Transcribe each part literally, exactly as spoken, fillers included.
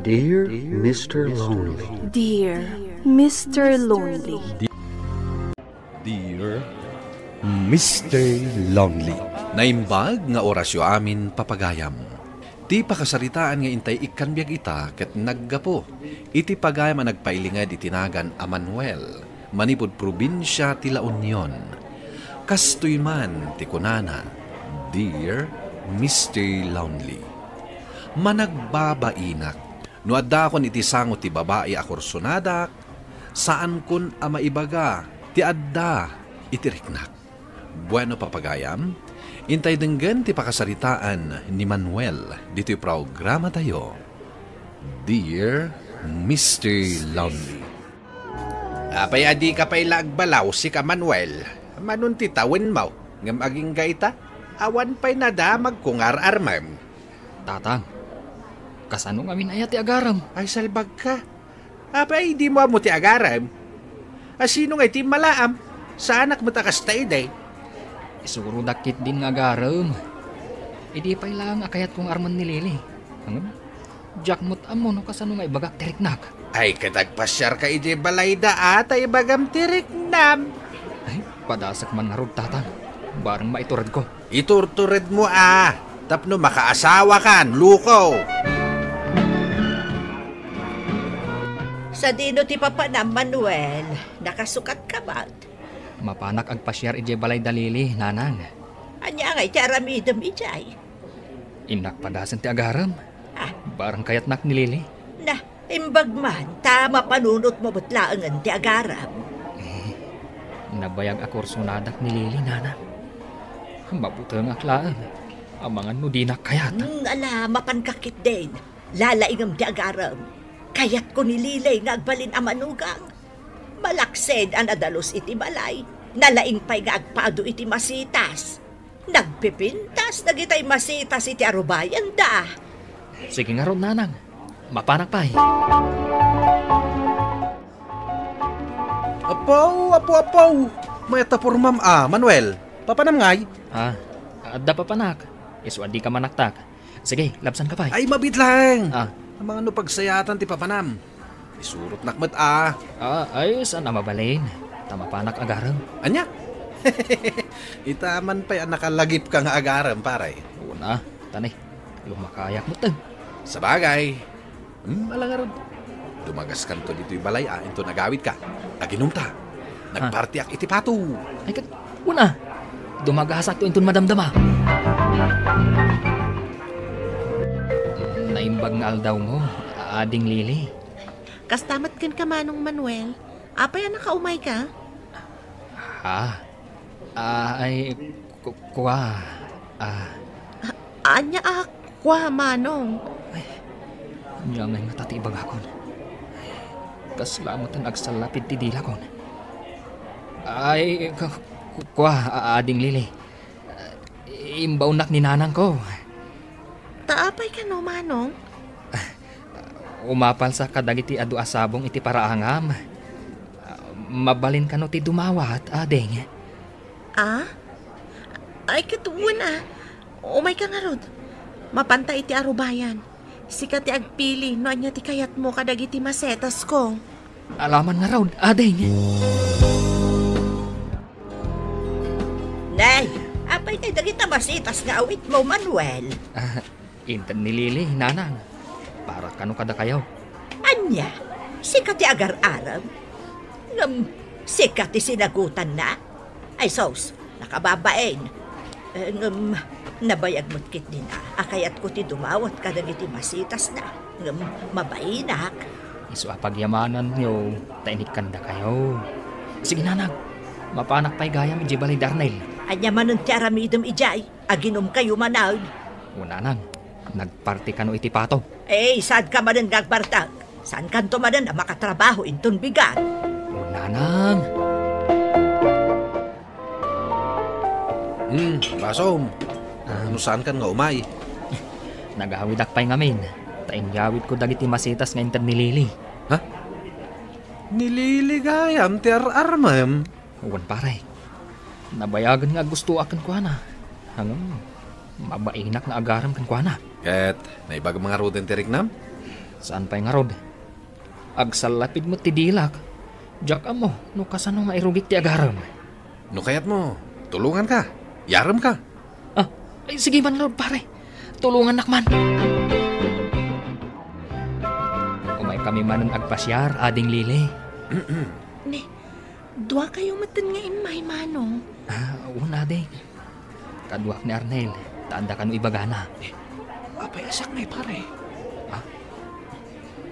Dear Mister Lonely. Dear Mister Lonely. Dear Mister Lonely. Naimbag nga orasyo amin, papagayam. Ti pakasaritaan nga intay ikkan biag ita ket naggapu iti pagayam a nagpailinged iti nagan a Manuel manipud probinsia ti La Union. Kastoy man ti kunana, "Dear Mister Lonely, managbabainak. No addaakon iti sango ti babai a kursonadak, saankon a maibaga ti adda iti riknak." Bueno, papagayam, intay denggen ti pakasaritaan ni Manuel ditoy programatayo, Dear Mister Lonely. Apay a dika pay la agbalaw, sika, Manuel? Manon ti tawenmo, ngem agingga ita, awan pay nadamagko nga ar-armem. Tatang, kasano ngamin aya ti agarem? Ay, salbagka. Apay, dimo ammo ti agarem? A sino ngay ti immalaam? Saanak met a kasta idi. Isurodak ketdin nga agarem. Idi pay laeng a kayatko nga armen ni Lily. Ngem, diak met ammo no kasano nga ibagak ti riknak. Ay, ket agpasiarka idiay balayda a ta ibagam ti riknam. Ay, padasek man ngarud, Tatang. Bareng maituredko. Iturturedmo a, tapno makaasawakan, luko. Sadino ti papanam, Manuel? Nakasukatka met? Mapanak agpasiar idiay balayda Lily, Nanang. Ania ngay ti aramidem idiay? Innak padasen ti agarem. Ah. Bareng kayatnak ni Lily. Na, imbag man, ta mapanunotmo met laengen ti agarem. Eh, nabayag a kursonadak ni Lily, Nanang. Mabutengak laeng, amangan no dinak kayat. Hmm, ala, mapanka ketdin. Lalaingem ti agarem. Kayatko ni Lily nga agbalin a manugang. Malaksid a nadalus iti balay, nalaing pay nga agpado iti masitas. Nagpipintas dagitay masitas iti arubayanda. Sige ngarud, Nanang. Mapanak pay. Apo, apo, apo! Mayat ta pormam a, Manuel. Papanam ngay? Ah, adda papanak. Isu a dika manaktak. Sige, labsanka pay. Ay, mabiit laeng. Ah. Amangan no pagsayaatan ti papanam. Isurotnak met a. Ah, ay, saan a mabalin? Ta mapanak agarem. Ania? Ita man pay a nakalagipka nga agarem, pare. Una, tani. Lumakayak met. Sabagay. Hmm, ala ngarud. Dumagaskanto ditoy balay a inton agawidka. Aginumta. Nagpartiak iti pato. Ay, ket, una. Dumagasakto inton madamdama. Naimbag nga aldawmo, Ading Lily. Kasta met kenka, Manong Manuel. Apay a nakaumayka? Ha? Ah, ay, ku-, kua, ah. A-, ania a kua, Manong? Ay, ania ngay ngata ti ibagakon? Kasla met ti agsallapid ti dilakon. Ay, ku-, ku-, kua, a-, Ading Lily. Imbaonnak ni nanangko. Ta apay kano, Manong? Umapalsa kadagiti adu a sabong iti paraangam. Mabalin kano ti dumawat, ading? Ah? Ay, ket wen a. Umayka ngarud. Mapanta iti arubayan. Sika ti agpili no ania ti kayatmo kadagiti masetasko. Alaman ngarud, ading. Nay, apay tay dagita masitas nga awitmo, Manuel? Ah, inted ni Lily, nanang. Para kano kadakayo. Ania? Sika ti agar-arem? Ngem sika ti sinagutanna? Ay sus, nakababain. Eh, ngem nabayag met ketdin a, a kayatko ti dumawat kadagiti masitasna. Ngem mabainak. Isu a pagyamananyo, ta inikkandakayo. Sige, nanang. Mapanak pay gayam idiay balay da Arnel. Ania manen ti aramidem idiay? Aginumkayo manen? O, nanang, nagparti kano iti pato. Eh, saanka manen nga agbartek? Saankanto manen a makatrabaho inton bigat? O, nanang. Hmm, basom. Ah. No saankan nga umay? Nagawidak pay ngamin, ta inyawidko dagiti masitas nga inted ni Lily. Ha? Ni Lily gayam ti ar-armem? Wen, pare. Nabayagen nga aggustoak kenkuana. Ngem, mabainak nga agarem kenkuana. Ket naibagam ngaruden ti riknam? Saan pay ngarud? Agsallapid met ti dilak. Diak ammo no kasano nga irugik ti agarem. No kayatmo, tulonganka. Yaremka. Ah, ay, sige man ngarud, pare. Tulongannak man. Umaykami manen agpasiar, Ading Lili. Ni, dua kayo metten nga immay, Manong. Ah, wen, Ading. Kaduak ni Arnel, ta adda kano ibagana. Eh, apay a siak ngay, pare? Ah,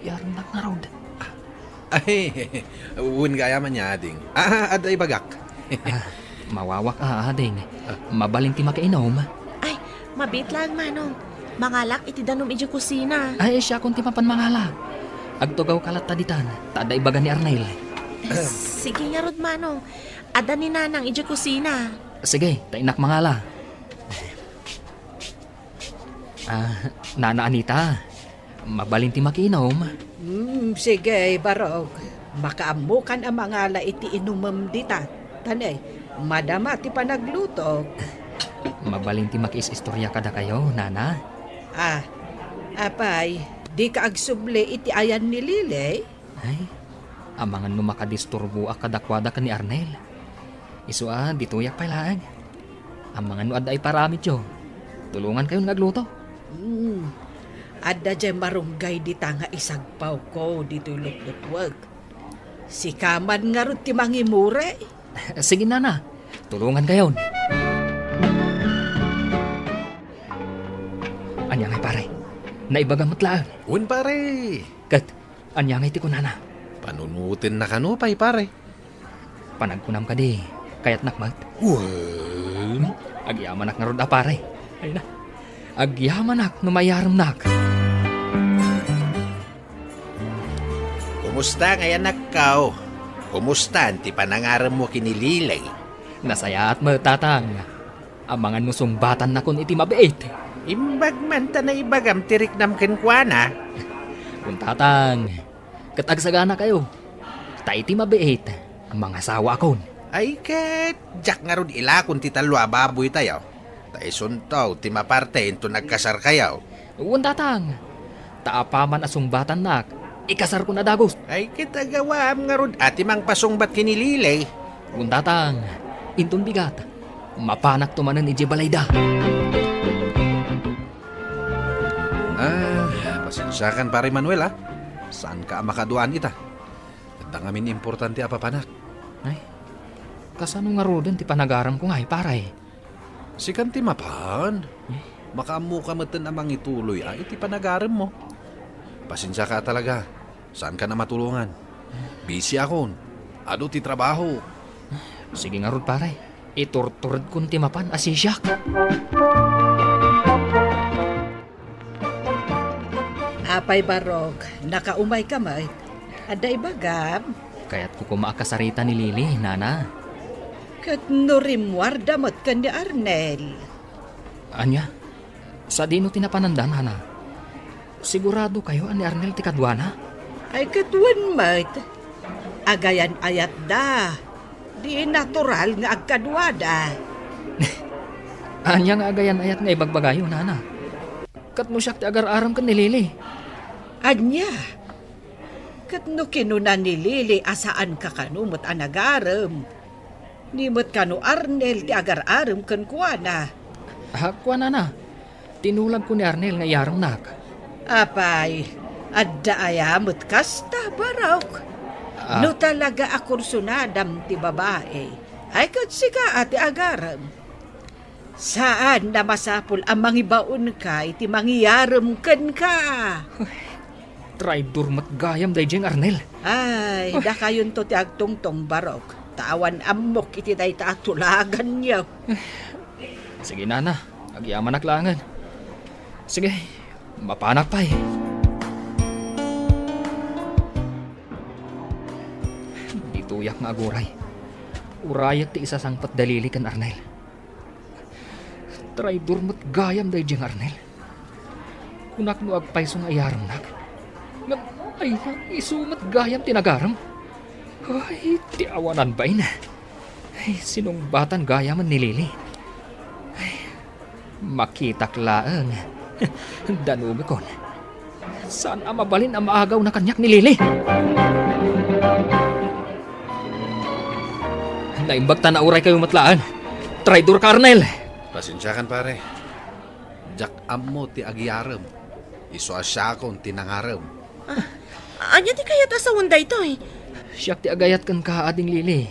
yarnak ngarud. Ay, wen gayam ania, Ading. Ah, adda ibagak. Ah, mawawak a, Ading. Ah. Mabalin ti makiinum. Ay, mabiit laeng, Manong. Mangalak iti danum idiay kusina. Ay, siakon ti mapan mangala. Agtugawka latta ditan, ta adda ibaga ni Arnel. Sige ngarud, Manong. Adda ni Nanang idiay kusina. Sige, ta innak mangala. Ah, Nana Anita, mabalin ti makiinum? Hmm, sige, Barok. Makaammokan a mangala iti inumem dita. Tanay, madama ti panaglutok. Mabalin ti makiis-istorya kadakayo, Nana? Ah, apay, dika agsubli iti ayan ni Lili? Ay, amangan no makadisturboak kadakuada ken ni Arnel. Isu a, ditoyak pay laeng. Amangan no adda iparamidyo. Tulongankayon nga agluto. Hmm. Adda diay marunggay dita nga isagpawko ditoy lutlutuek. Sika man ngarud ti mangimuri. Sige, Nana. Tulongankayon. Ania ngay, pare? Naibaga met laeng. Wen, pare. Ket, ania ngay ti kunana? Panunotennaka nupay, pare. Panagkunam kadi, kayatnak met? Wen. Agyamanak ngarud a, pare. Ay na. Agyamanak no mayaremnak. Kumusta ngay, anakko? Kumustan ti panangaremmo ken ni Lili? Nasayaat met, Tatang. Amangan no sungbatannakon iti mabiit. Imbag man ta naibagam ti riknam kenkuana. Wen, Tatang, ket agsaganakayo. Ta iti mabiit, mangasawaakon. Ay ket, diak ngarud ilakon ti tallo a baboytayo. Ta isunto ti maparte inton agkasarkayo. Wen, Tatang. Ta apaman a sungbatannak, ikasarkon a dagus. Ay, ket agawaam ngarud a ti mangpasungbat ken ni Lili. Wen, Tatang, inton bigat, mapanakto manen idiay balayda. Ah, pasensiakan, Pare Manuel, ah. Saanka a makaduaan ita. Adda ngamin importante a papanak. Ay, kasano ngaruden ti panagaremko ngay, pare? Sikan ti mapan. Eh? Makaammoka metten a mangituloy a iti panagaremmo. Pasensiaka a talaga. Saankan a matulongan. Busy akon. Adu ti trabaho. Sige ngarud, pare. Iturturedkon ti mapan a sisiak. Apay, Barok, nakaumayka met? Adda ibagam? Kayatko koma a kasarita ni Lili, Nana. Ket no rimmuarda met ken ni Arnel? Ania? Sadino ti napananda, Nana? Siguradokayo a ni Arnel ti kaduana? Ay, ket wen met. Agayan-ayatda. Di natural nga agkaduada. Ania nga agayan-ayat nga ibagbagayo, Nana? Ket no siak ti agar-arem ken ni Lili? Ania? Ket no kinuna ni Lili a saanka kano met a nagarem, ni met kano Arnel ti agar-arem kenkuana? Ah, kuanana, tinulagko ni Arnel nga iyaremnak. Apay, adda aya met kasta, Barok? Ah. No talaga a kursunadam ti babai, ay ket sika a ti agarem. Saan a masapul a mangibaonka iti mangiyarem kenka. Traidor met gayam daydiay nga Arnel. Ay, dakayonto ti agtungtong, Barok, ta awan ammok iti dayta a tulaganyo. Sige, Nana, agyamanak laengen. Sige, mapanak pay. Ditoyak nga aguray. Urayek ti isasangpet da Lili ken Arnel. Traidor met gayam daydiay nga Arnel. Kunak no agpayso nga iyaremnak. Ngem, ay, isu met gayam ti nagarem. Ay, ti awanan bain. Ay, sinungbatan gayamen ni Lili. Ay, makitak laeng. Danumekon. Saan a mabalin a maagawna kaniak ni Lily. Naimbag ta nauray kayo met laeng. Traidor ka, Arnel! Pasensiakan, pare. Diak ammo ti agiyarem. Isu a siakon ti nangarem. Ah, ania ti kayat a sawen daytoy? Siak ti agayat kenka, Ading Lily.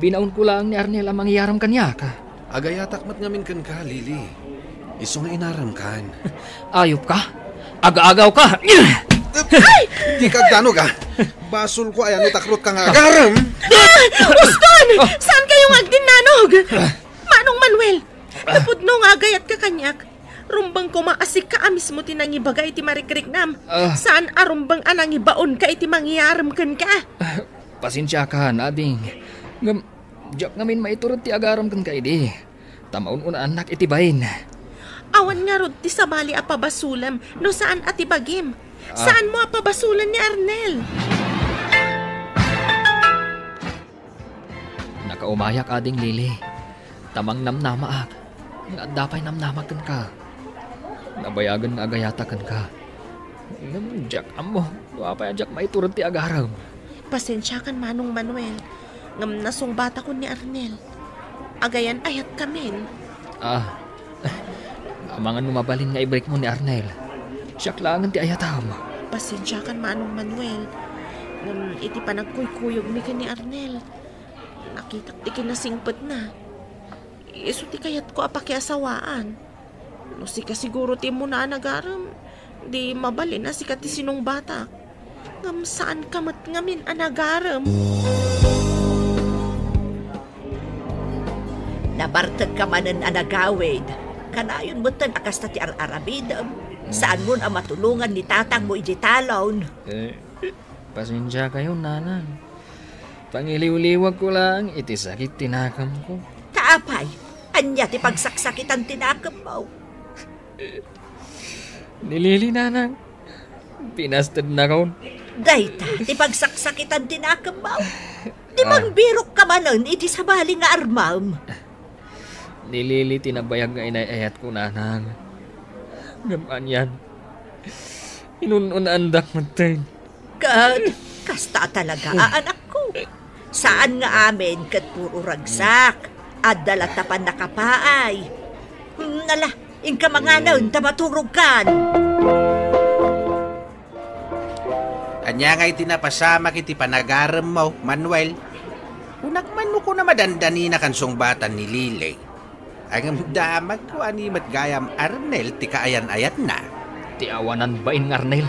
Binaonko laeng ni Arnel a mangiyarem kaniak. Agayatak met ngamin kenka, Lily. Isu nga inaremkan. Ayop ka? Agaagaw ka! Ay! Dika agdannog, a. Basolko a yan no takrotka nga agarem. Ah! Uston! Saan kayo nga agdinnanog? Manong Manuel, napudno nga agayatka kaniak. Rumbeng koma a sika a mismo ti nangibaga iti marikriknam. Ah. Saan a rumbeng a nangibaonka iti mangiyarem kenka. Ah, pasensiakan, Ading. Ngem, diak ngamin maiturod ti agarem kenka idi. Ta maun-unaannak iti bain. Awan ngarud ti sabali a pabasolem no saan a ti bagim. Ah. Saanmo a pabasolen ni Arnel. Nakaumayak, Ading Lily, ta mangnamnamaak nga adda pay namnamak kenka. Nabayagen nga agayatak kenka. Ngem diak ammo no apay a diak maiturod ti agarem. Pasensiakan, Manong Manuel, ngem nasungbatakon ni Arnel. Agayan-ayatkamin. Ah, amangan no mabalin nga ibrikmo ni Arnel. Siak laengen ti ayatam. Pasensiakan, Manong Manuel, ngem iti panagkuykuyogmi ken ni Arnel, nakitak ti kinasingpetna. Isu ti kayatko a pakiasawaan. No sika siguro ti immuna a nagarem, di mabalin a sika ti sinungbatak. Ngem saanka met ngamin a nagarem. Nabartekka manen a nagawid. Kanayon metten a kasta ti ar-aramidem. Saanmon a matulongan ni tatangmo idiay talon. Eh, pasensiakayon, nanang. Pangiliwliwagko laeng iti sakit ti nakemko. Ta apay, ania ti pagsaksakitan ti nakemmo? Ni Lily, nanang. Pinastednakon. Dayta ti pagsaksakitan ti nakemmo. Di Ah. mangbirokka manen iti sabali nga armem. Ni Lily ti nabayag nga inay-ayatko, nanang. Ngem anian, inun-unaandak metten. Ket kasta talaga a anakko. Saan nga amin ket puro ragsak. Adda latta pannakapaay. Hmm, ala, inka manganen ta maturogkan. Ania ngay ti napasamak iti panagaremmo, Manuel? Kunak man no kuna madandaninakan sungbatan ni Lily. Ngem damagko a ni met gayam Arnel ti kaayan-ayatna. Ti awanan bain nga Arnel.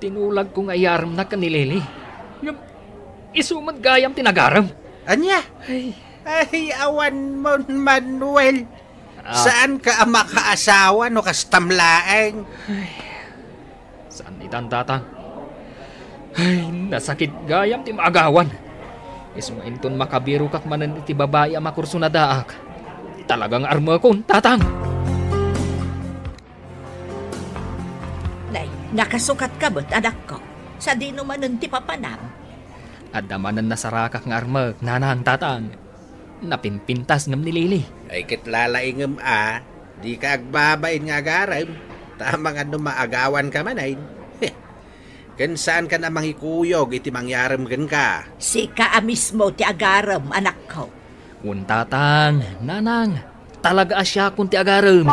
Tinulagko nga iyaremna ken ni Lily. Ngem isu met gayam ti nagarem. Ania? Ay. Ay, awan mon, Manuel. Ah. Saanka a makaasawa no kastam laeng? Ay. Saan itan, tatang? Ay, nasakit gayam ti maagawan. Isu nga inton makabirokak manen iti babai a makursunadaak, talaga nga armekon, tatang! Nay, nakasukatka met, anakko. Sadino manen ti papanam? Adda manen nasarakak nga armek, nanang, tatang. Napimpintas ngem ni Lily. Ay, ket lalaingem a, dika agbabain nga agarem, ta amangan no maagawanka manen. Ken saankan a mangikuyog iti mangyarem kenka. Sika a mismo ti agarem, anakko. Wen, tatang, nanang, talaga a siakon ti agarem.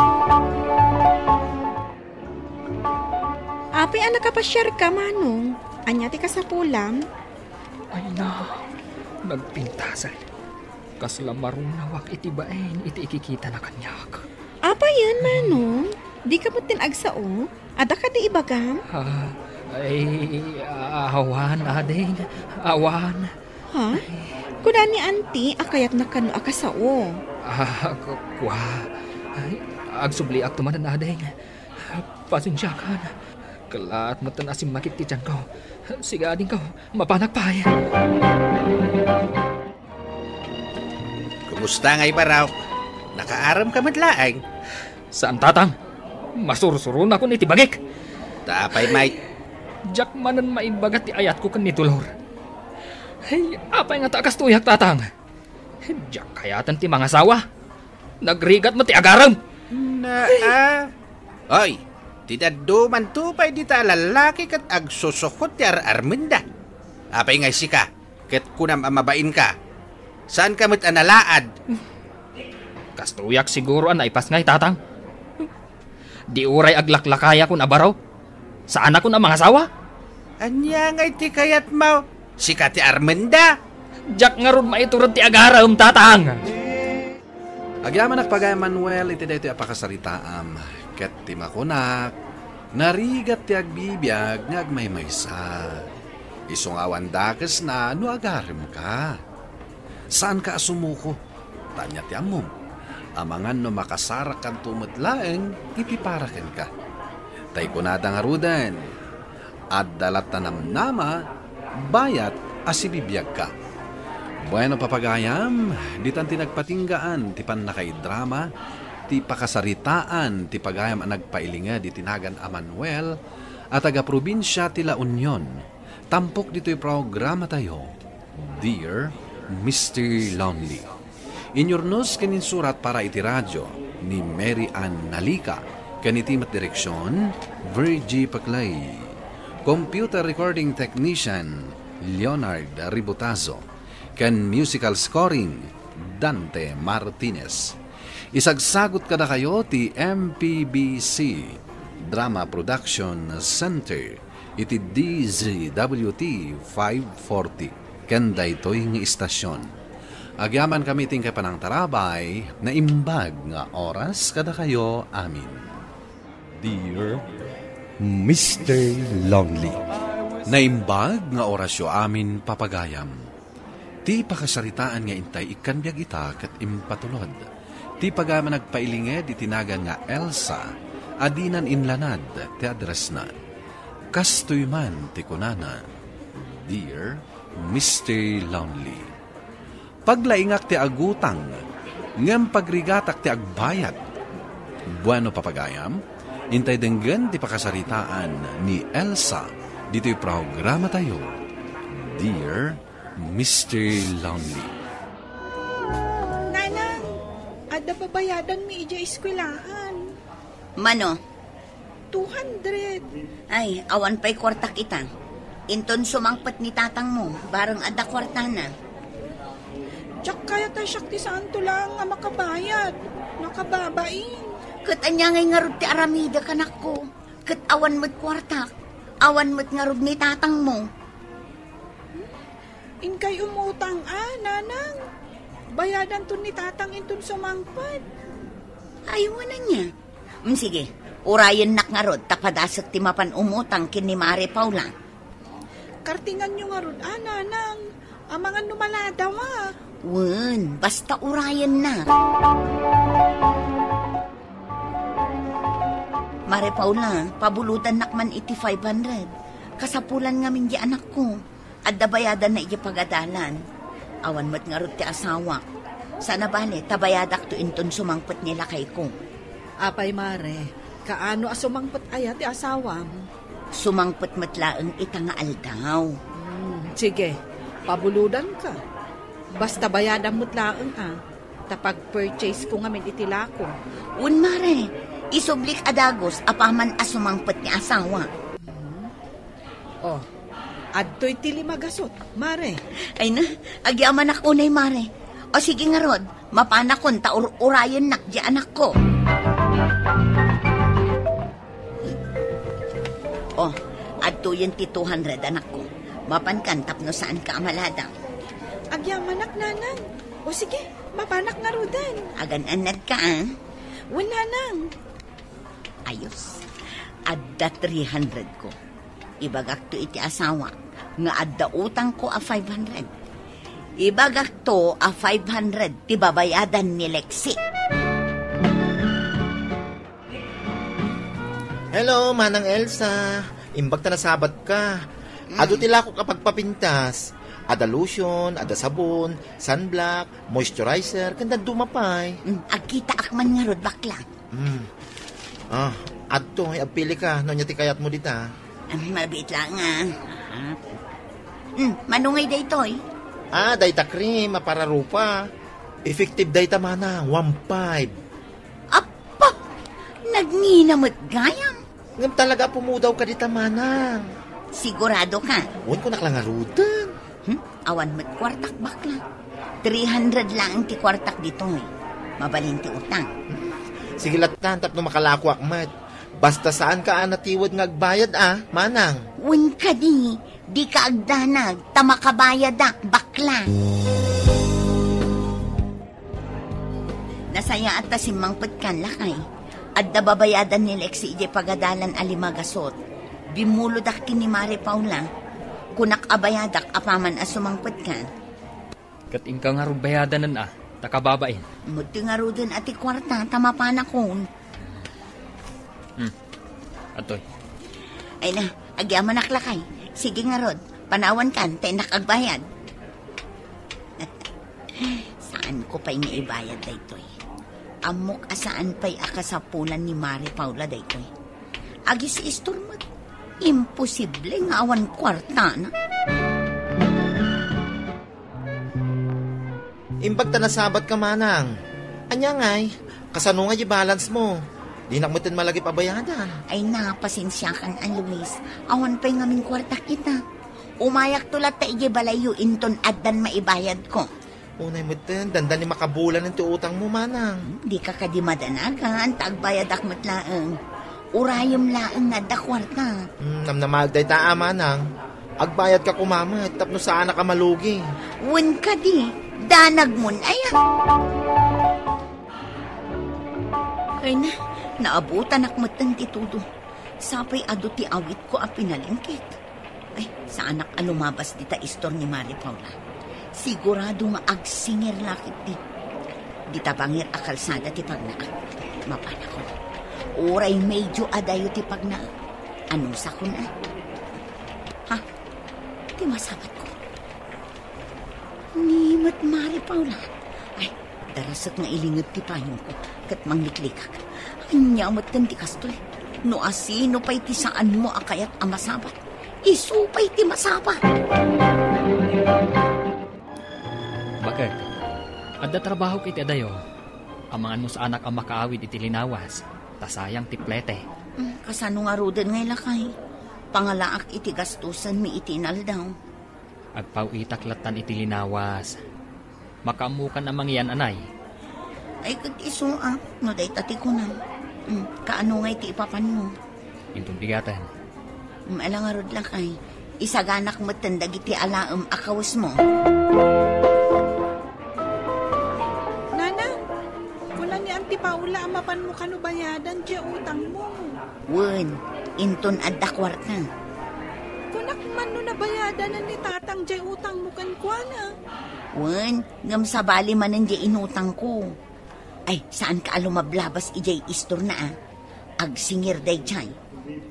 Apay a nakapasiarka, Manong? Ania ti kasapulam? Ay na, nagpintasan. Kasla marunawak iti bain iti ikikitana kaniak. Apay yan, Manong? Dika met din agsao? Adda kadi ibagam? Ah, ay, awan, ading. Awan. Ha? Kuna ni Auntie a kayatna kano a kasao. Ah, ku-, kua. Ay, agsubliak tumanan, ading. Pasensiakan. Kellaat metten a simmakit ti tianko. Sige, adingko, mapanak pay. Kumusta ngay, Barok? Nakaarem ka met laeng? Saan, tatang. Masursuronakon iti bagik. Ta apay, Mike? Diak manen maibaga ti ayatko ken ni Dolor. Ay, apay ngata a kastoyak, tatang? Diak kayaten ti mangasawa. Nagrigat met ti agarem. Naa. Oy, Ti daddumanto pay dita a lallaki ket agsusukot ti ar-armenda. Apay ngay sika, ket kunam a mabainka? Saanka met a nalaad? Kastoyak siguro a naipasngay, Tatang. Di uray aglaklakayakon a baro, saanakon a mangasawa? Ania ngay ti kayatmo? Sika ti armenda? Diak ngarud maiturod ti agarem, Tatang. Agyamanak, pagayam Manuel, iti daytoy a pakasaritaam, ket ti makunak, narigat ti agbibiag nga agmaymaysa. Isu nga awan dakesna no agaremka. Saanka a sumuko, ta ania ti ammom, amangan no makasarakkanto met laeng iti para kenka. Tay kunada ngaruden, adda latta namnama, bayat a sibibiagka. Bueno, papagayam, ditan ti nagpatinggaan ti pannakaidrama, ti pakasaritaan ti pagayam a nagpailinged iti nagan a Manuel a taga-probinsia ti La Union. Tampok ditoy programatayo, Dear Mister Lonely. Inyurnos ken insurat para iti radio ni Mary Ann Nalica, ken iti met direksion, Virgie Paclay. Computer recording technician, Leonard Ributazo, ken musical scoring, Dante Martinez. Isagsagut kadakayo ti M P B C Drama Production Center iti D Z W T five forty ken daytoy nga istasyon. Agyamankami ti inkay panangtarabay, naimbag nga oras kadakayo amin. Dear Mister Lonely. Naimbag nga orasyo amin, papagayam. Ti pakasaritaan nga intay ikkan biag ita ket impatulod. Ti pagayam a nagpailinged iti nagan nga Elsa a dinan inlanad ti addressna. Kastoy man ti kunana, Dear Mister Lonely. Paglaingak ti agutang, ngem pagrigatak ti agbayad. Bueno, papagayam, intay denggen ti pakasaritaan ni Elsa ditoy programatayo, Dear Mister Lonely. Nanang, adda babayadanmi idiay eskwelahan. Mano? Two hundred. Ay, awan pay kuartak ita. Inton sumangpet ni tatangmo, bareng adda kuartana. Diak kayat a siak ti saanto laeng a makabayad. Nakababain. Ket ania ngay ngarud ti aramidek, anakko? Ket awan met kuartak. Awan met ngarud ni tatangmo. Inkay umutang a, nanang. Bayadanton ni tatang inton sumangpet. Ay, wen ania? Mm, sige, urayennak ngarud ta padasek ti mapan umutang ken ni Mare Paula. Kartinganyo ngarud a, nanang. Amangan no maladawa. Wen, basta urayennak. Mare Paula, pabulodannak man iti five hundred. Kasapulan ngamin di anakko. Adda bayadanna idiay pagadalan. Awan met ngarud ti asawak. Saan a bale, ta bayadakto inton sumangpet ni lakayko. Apay, Mare, kaano a sumangpet aya ti asawam? Sumangpet met laeng ita nga aldaw. Hmm, sige, pabulodanka. Basta bayadam met laeng a, ta pag-purchase ko ngamin iti lako. Wen, Mare, isublik a dagus apaman a sumangpet ni asawa. Oh, adtoy ti lima gasut, Mare. Ay na, agyamanak unay, Mare. O sige ngarud, mapanakon ta ur-urayennak di anakko. Oh, adtoyen ti two hundred, anakko. Mapankan tapno saanka a maladaw. Agyamanak, nanang. O sige, mapanak ngaruden. Agan-annadka, a? Wen, nanang. Ayos. Adda three hundred ko. Ibagakto iti asawa nga adda utangko a five hundred. Ibagakto a five hundred ti babayadan ni Lexi. Hello, Manang Elsa. Imbag ta nasabat ka. Mm. Adu ti lakok a pagpapintas. Ada lotion, ada sabon, sunblock, moisturizer, ken dadduma pay. Mm, agkitaak man ngarud, bakla. Hmm. Ah, adto, ay, agpili ka. No ania ti kayatmo dita? Ay, mabiit lang, ah. Hmm, mano ngay daytoy? Ah, dayta cream, a para rupa. Effective dayta, manang, one five. Appa! Nagngina met gayam. Ngem talaga a pumudaw ka dita, manang. Sigurado ka? Wen, kunak la ngaruden. Hmm? Awan met kuartak, bakla. Three hundred laeng ti kuartak ditoy. Mabalin ti utang. Sige lattan, tapno makalakoak met. Basta saan ka a natiwed nga agbayad, a, manang. Wen kadi, di ka agdanag, ta makabayadak, bakla. Nasayaat ta simmangpetkan, lakay. Adda babayadan ni Lexi idiay pagadalan a lima gasut. Bimmulodak ken ni Mari Paula. Kunak a bayadak apaman a sumangpetkan. Ket inka ngarud bayadanen a, ta kababain. Met ti ngaruden a ti kuarta, ta mapanakon. Hmm. Adtoy. Ay na, agyamanak lakay. Sige ngarud, panawankan, ta innak agbayad. Saanko pay nga ibayad daytoy. Ammok a saan pay a kasapulan ni Mari Paula daytoy. Agis-istor met. Imposible nga awan kuartana. Imbag ta nasabat ka, manang. Ania ngay? Kasano nga di balance mo? Dinak metten malagip a bayadan. Ay na, pasensiakan a, Luis. Awan pay ngamin kuartak ita. Umayakto latta idiay balayyo inton addan maibayadko. Unay metten, dandani makabulanen ti utangmo, manang. Dika kadi madanagan, ta agbayadak met laeng. Urayem laeng nga adda kuarta. Hmm, namnamaeg dayta a, manang. Agbayadka koma met tapno saanak a malugi. Wen kadi, danagmon aya. Ay na, naabutanak metten ti tudo. Sapay adu ti awitko a pinalengket. Ay, saanak a lumabas dita istor ni Mari Paula. Sigurado nga agsingir la ketdi. Dita bangir a kalsada ti pagnaak. Mapanakon. Uray medyo adayo ti pagnaak. Anusakon a? Ha? Ti masabatko. Ni met Mari Paula. Ay, darasek nga ilinged ti payongko, ket mangliklikak. Ania metten ti kastoy? No asino pay ti saanmo a kayat a masabat, isu pay ti masabat. Baket, adda trabahok iti adayo. Amangan no saanak a makaawid iti linawas, ta sayang ti plete. Mm, kasano ngaruden ngay lakay? Pangalaak iti gastusenmi iti inaldaw. Agpaw-itak lattan iti linawas. Makaammokan a mangiyan, anay? Ay, ket isu a, no dayta ti kunam. Mm, kaano ngay ti ipapanmo? Inton bigaten. Mm, ala ngarud lakay. Isaganak metten dagiti alaem a kawesmo. Nana, kuna ni Auntie Paula a mapanmo kano bayadan ti utangmo. Wen, inton adda kuarta. Kunak man no nabayadanan ni Tatang jay utangmo kenkuana. Wen, ngem sabali manen jay inutangko. Ay, saanka a lumablabas ijay istorna a. Agsingir dayjay.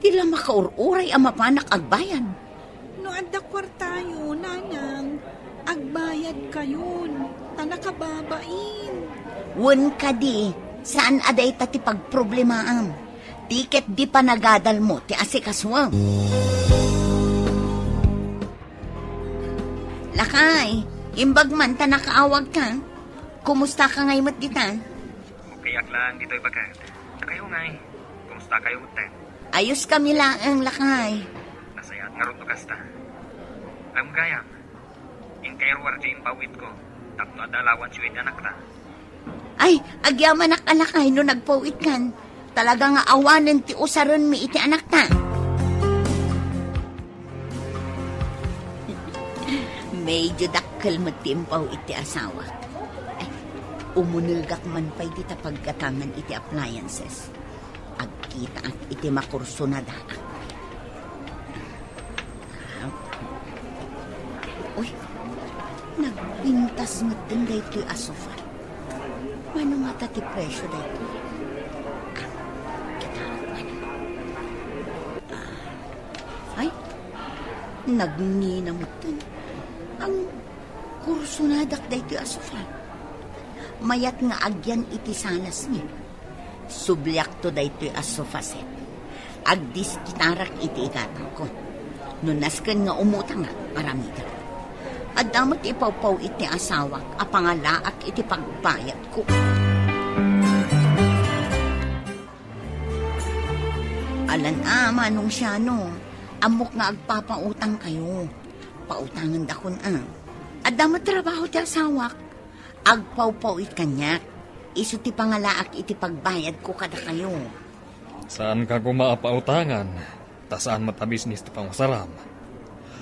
Ti la makaur-uray a mapanak agbayad. No adda kuartayo, nanang, agbayad kayon, ta nakababain. Wen kadi, saan a dayta ti pagproblemaam. Ti ket di panagadalmo ti asikasuem. Lakay, imbag man ta nakaawagka. Kumustaka ngay met ditan? Okay ak laeng ditoy, baket. Kayo ngay, kumustakayo metten? Ayos kami laeng, lakay. Nasayaat ngarud no kasta. Ngem gayam, inkayo ruar ti impaw-itko tapno adda alawansyo iti anakta. Ay, agyamanak a lakay no nagpaw-itkan. Talaga nga awanen ti usarenmi iti anakta. Medyo dakkel met ti impaw-it ti asawak. Ay, umunegak man pay dita paggatangan iti appliances. Agkitaak iti makursunadaak. Uy, nagpintas metten daytoy a sofa. Mano ngata ti presyo daytoy? Ah, kitaak man. Ah, ay, nagngina metten. Ang kursunadak daytoy a sofa. Mayat nga agyan iti salasmi. Subliakto daytoy a sofa set. Agdiskitarak iti igatangko. No nasken nga umutangak, aramidek. Adda met ipawpaw-it ti asawak a pangalaak iti pagbayadko. Alan a, Manong Siano, ammok nga agpapautang kayo. Pautangandakon a. Adda met trabaho ti asawak. Agpawpaw it kaniak. Isu ti pangalaak iti pagbayadko kadakayo. Saan ka koma a pautangan, ta saan met a bisnis ti pangusaram.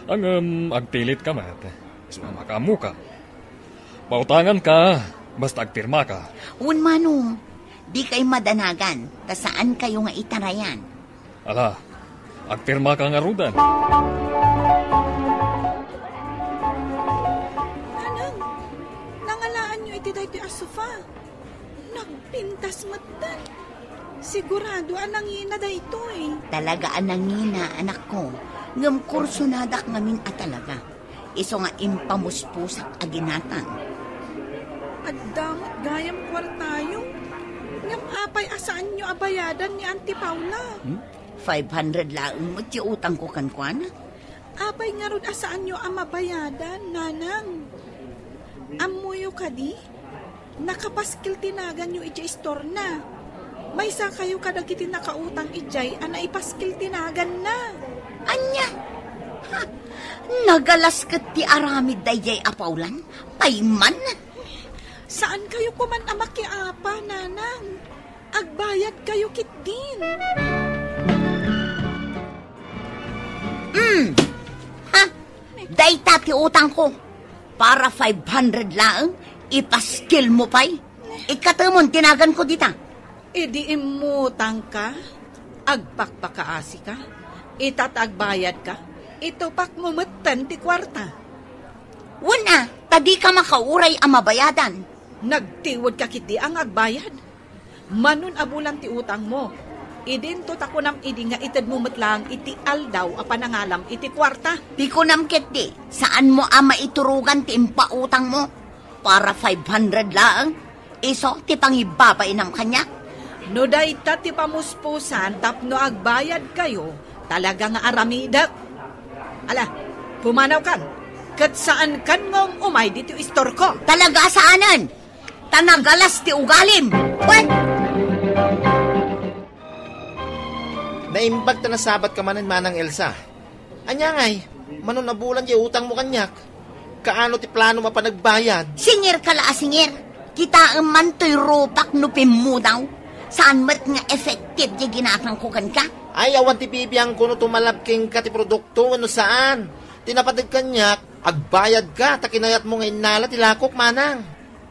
Ngem agtilit ka met, isu a makaammoka. Pautangan ka, basta agpirma ka. Wen, Manong, di kay madanagan, ta saan kayo nga itarayan. Ala, agpirma ka ngaruden. Nanang, nangalaanyo iti daytoy a sofa. Nagpintas metten. Sigurado a nangina daytoy. Talaga a nangina, anakko. Ngem kursonadak ngamin a talaga. Isu nga impamuspusak a ginatang. Adda met gayam kuartayo. Ngem apay a saanyo a bayadan ni Auntie Paula? Hmm? Five hundred laeng met ti utangko kenkuana. Apay ngarud a saanyo a mabayadan, Nanang? Ammoyo kadi? Nakapaskil ti naganyo idiay istorna. Maysa kayo kadagiti nakautang idiay a naipaskil ti naganna. Ania? Ha? Nagalas ket ti aramid daydiay a Paulan? Payman? Saan kayo koman a makiapa, Nanang? Agbayad kayo ketdin. Mm. Ha? Dayta ti utangko. Para five hundred laeng, ipaskil mo pay. Ikkatemon ti naganko dita. Idi immutang ka, agpakpakaasi ka. Ita ta agbayad ka, itupak mo metten ti kuarta. Wen a, ta di ka makauray a mabayadan. Nagtiwed ka ketdi a nga agbayad. Manon a bulan ti utangmo. Idinto ta kunam idi nga itedmo met laeng iti aldaw a panangalam iti kuarta. Ti kunam ketdi, saanmo a maiturogan ti impautangmo. Para five hundred laeng, isu ti pangibabainam kaniak. No dayta ti pamuspusan tapno agbayad kayo, talaga nga aramidek. Ala, pumanawkan, ket saankan nga um-umay ditoy istorko. Talaga a saanen! Ta nagalas ti ugalim. Wen! Naimbag ta nasabat ka manen, Manang Elsa. Ania ngay, manon a bulan diay utangmo kaniak? Kaano ti planom a panagbayad? Singir ka la a singir. Kitaem man toy rupak no pimmudaw. Saan met nga effective diay ginatangko kenka? Ay, awan ti bibiangko no tumalab kenka ti produkto wenno saan. Ti napateg kaniak, agbayad ka ta kinayatmo nga innala ti lakok, Manang.